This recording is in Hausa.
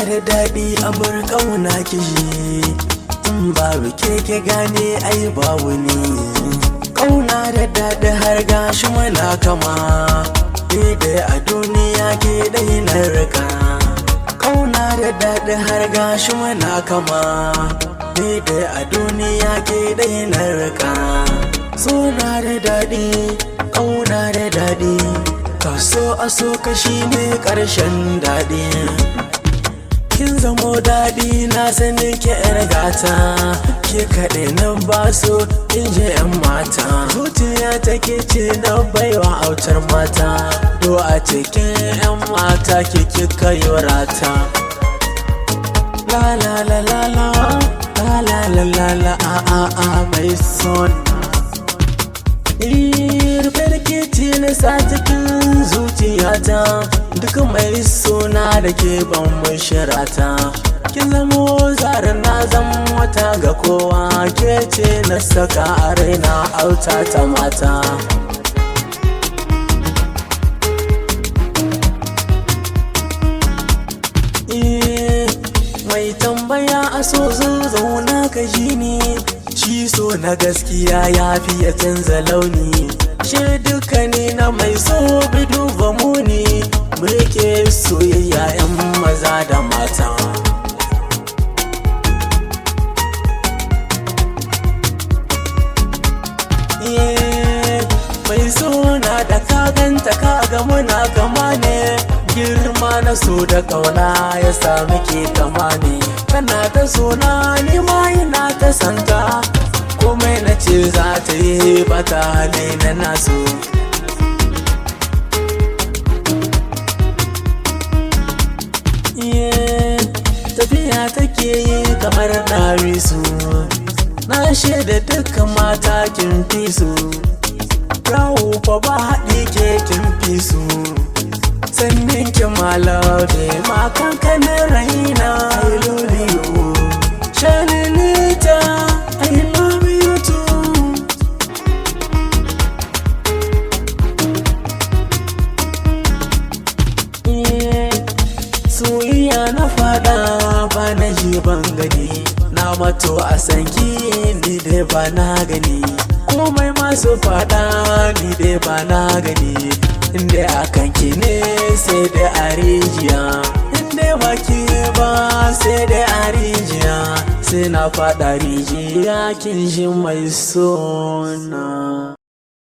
Da daɗi a bar ƙauna kishi, in babu ke gane ai babu ni. Ƙauna da daɗi har gashi muna kama, ni dai a duniya ke ɗai na rika. Ƙauna da daɗi har gashi muna kama, ni dai a duniya ke ɗai na rika. Suna da daɗi, ƙauna da daɗi, ka so a so ka shine ƙarshen daɗi. Kin zamo daɗi, na sani ke yar gata, ke kaɗai na baso in je yan mata. Zuciya take ce na baiwa autar mata, do a cikin yan mata ke kika yi rata. La la la la la la la la la la, a a a, mai son rufe da ke tilasa cikin zuciyata, duk mai suna da ke ban mushirata. Kin zamo zara, na zan wata ga kowa, ke ce na saka a raina, auta ta mata. Mai tambaya a so, zo zauna ka ji ni. Shi so na gaskiya ya fiye canza launi, shi duka ne na mai so bi duba muni. Muke soyayya yan maza da mata. Mai suna da kaganta kaga muna kama ne, girma na so da kauna ya sami ke kama ne. Tana ta suna, ni ma ina ta santa, komai na ce za ta yi ba ta hali na naso. Tafiya take yi kamar ɗawisu, na shaida dukkan mata kin fi su. Yawo fa ba haɗi, ke kin fi su. Sannin ki malade ma kankanin raina. I love you, Shanilita, I love you too. Soyayya na fada ba na ji ban gani, na mato a sanki, ni dai ba na gani komai masu fada, ni dai ba na gani. Inda akan ki ne sai dai a rijiya, inda ba ki ba sai dai a rijiya, sai na fada rijiya, kin ji mai sona.